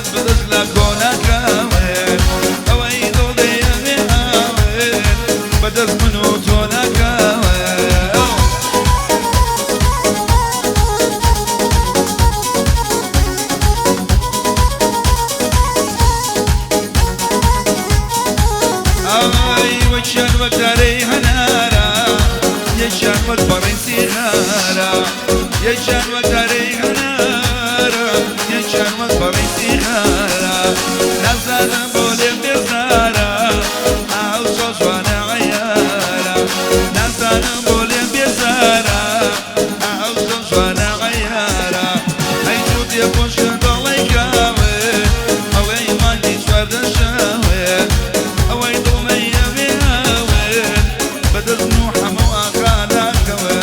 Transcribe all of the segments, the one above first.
دەست بە دەست لە کۆناکەوێ، ئەوەی دڵ دەیەوێ ئاوێ بەدەست من و تۆ ناکەوێ. ئای وەکیان وەک دارەی هەنارە، یەکیان وەک پەڕەی سیغارە، یەکیان وەک دارەی هەنارە، یەکیان وەک پەڕەی سیغارە، نازانم بۆ لێم بێزارە، ئاو زۆر جوانە عەیارە، نازانم بۆ لێم بێزارە، ئاو زۆر جوانە عەیارە. ئەی جووتێ خۆشکە دەڵێی کاوێ، ئەڵێی مانگی 14 شەوێ، ئەوەی دڵ نەیەوێ ئاوێ بەدەست من و حەمە و ئاغا ناکەوێ.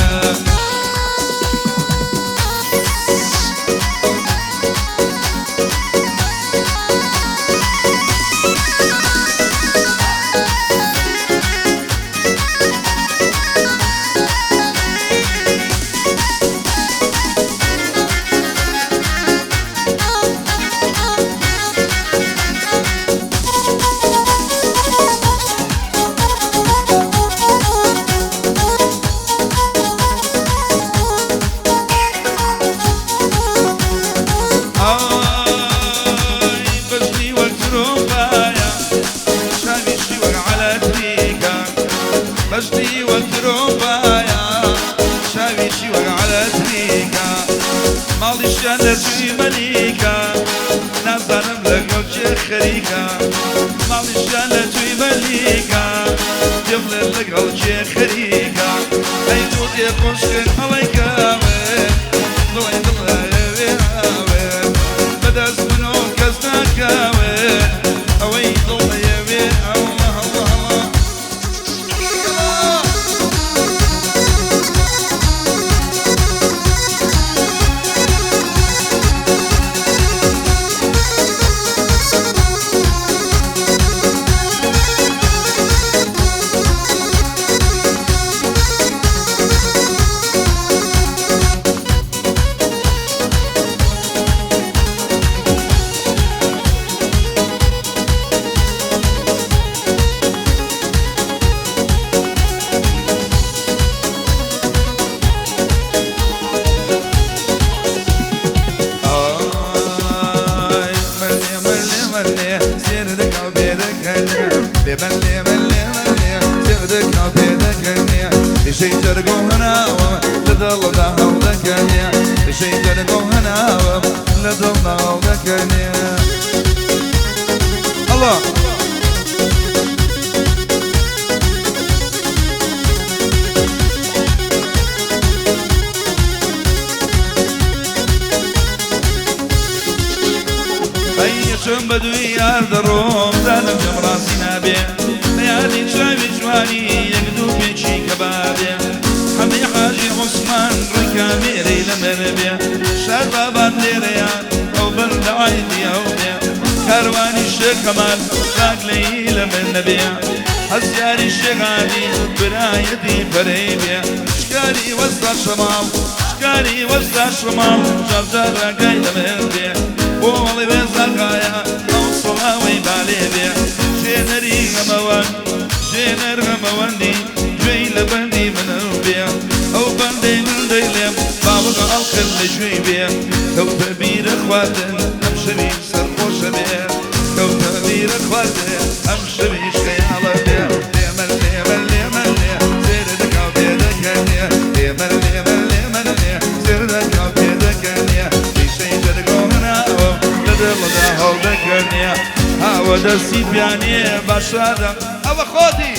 ئای بەژنی وەک ترۆمبایە، چاویشی وەک عەلەتریکە، بەژنی وەک ترۆمبایە، چاویشی وەک عەلەتریکە، ماڵیشیان لە جوی مەلیکە، نازانم لەگەڵ کێ خەریکە، ماڵیشیان لە جوی مەلیکە، پێم بڵێ لەگەڵ کێ خەریکە. ئەی جووتێ خۆشکن ئەڵێی کاوێ، دڵی دڵ ئەیەوێ ئاوێ بەدەست من و کەس ناکاوێ، ئەوەی دڵ ئەیەوێ ئەوە هەڵە هەڵە. ئای مەلێ مەلێ مەلێ زێر دەکا و پێدەکەنێ، بێ مەلێ مەلێ مەلێ زێر دەکا و پێدەکەنێ، ریشەی جەرگ و هەناوم لە دڵدا هەڵدەکەنێ، ریشەی جەرگ و هەناوم لە دڵدا هەڵدەکەنێ. ئەڵا ئەی چم بە دووی یار دەڕۆم، زانم پێم ڕازی نابێ، بە یادی چاوی جوانی یەک دوو پێکی کەبابێ، حەمەی حاجی عوسمان ڕووی کامێرەی لە مەر بێ، شار بابان لێرەیە ئەو بەندە عەیبی ئەو بێ، کاروانی شێخ کەمال ڕاگلەیی لە من نەبێ، هەستیاری شێخ هادی برایەتی پەرەی بێ، شکاری وەستا شەماڵ شکاری وەستا شەماڵ جار جار ئاگای لە من بێ، بۆ ئەڵێ وێزاغایە ئەو سڵاوەی بالێ بێ، ژێنەری غەمەوەند ژێنەر غەمەوەندی گوێی لە بەندی منەو بێ، ئەو بەندەی من دەیڵێم باوەڕ ئەڵقن لە گوێی بێ، کەوتە بیرە خواردن ئەم شەوی سەرخۆشە بێ، کەوتە بیرە خواردن ئەم شەویش خەیاڵە بێ. لێمە لێمە لێمە لێ زێر دەکا و پێدەکەنێ، لێمە لێمە لێمە لێ زێر دەکا و پێدەکەنێ، ریشەی جەرگ و هەناوم لە دڵدا هەڵدەکەنێ، هاوە دەستی پیانێ باشادە ئەوە خۆتی.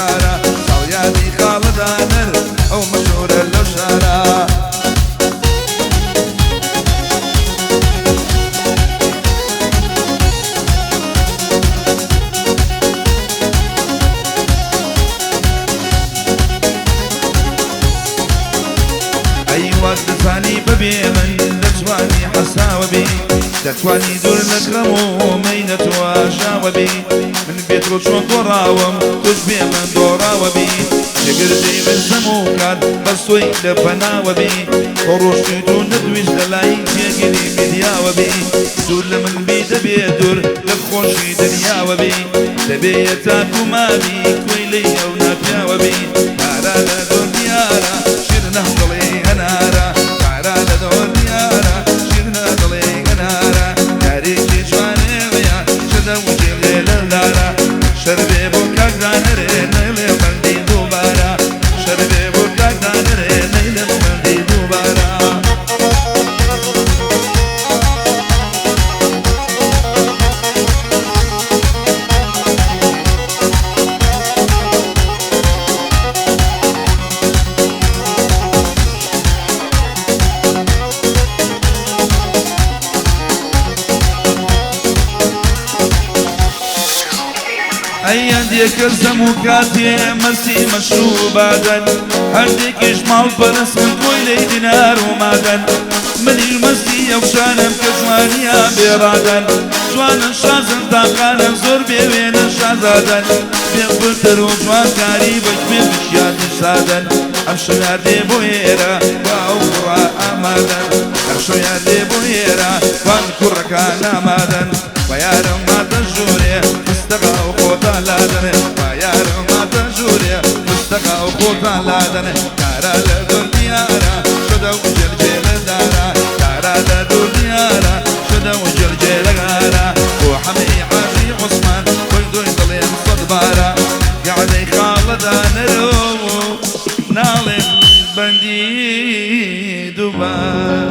شارە، ساڵیادی خاڵە دانەر ئەو مەشهوورە لەو شارە. ئەی وات دەزانی بەبێ من دەتوانی حەساوە بی، دەتوانی دوور لە خەم و مەینەت و ئاژاوە بی، من بێ تۆ چۆن دۆڕاوم تۆش بێ من دۆڕاوە بی، جێگردەی من زەم و کات بەس تۆی لە پەناوە بی، تۆ ڕۆشتیت و نەتویست لە لای جێگری میدیاوە بی، دوور لە من بی دەبێ دوور لە خۆشی دنیاوە بی، دەبێ یەتاک و مابی کۆیلەی ئەو ناپیاوە بی، پارە لە دۆر دیارە شیرنە دڵێ هەنارە، پارە لە دۆر دیارە شیرنە دڵێ هەنارە، یارێکی جوانێ شەدە و جێلێ لە لارە، شەربێ بۆ کاک دانەرێ نەیڵێ بەندی دووبارە، شەربێ بۆ کاک دانەرێ نەیڵێ بەندی دووبارە. ئەی هەندێک کەسەم و کاتێ مەسی مەشروبادەن، هەندێکیش ماڵ پەرستن کۆیلەی دینار و مادەن، منیش مەستی ئەو شانم کە جوانیان بێڕادەن، جوانن شازن تاقانن زۆر بێوێنە شازادەن، بێ فلتەر و جوانکاری بەگوێ بشیان سادەن، ئەم شەویان دێ بۆ ئێرە با ئەو کوڕە ئامادەن، ئەم شەویان دێ بۆ ئێرە وان کوڕەکان ئامادەن، و یارم هاتە ژوورێ فستەقا و خۆتان لادەنێ، و یارم هاتە ژوورێ فستەقا و خۆتان لادەنێ، دارا لە دۆر دیارە شەدە و جێلجێلە دارا، دارا لە دۆر دیارە شەدە و جێلجێلە گارا، بۆ حەمەی حاجی عوسمان خۆی دۆی دڵێم سەد بارە، گەعدەی خاڵە دانەرەوە ناڵێم بەندی دووبارە.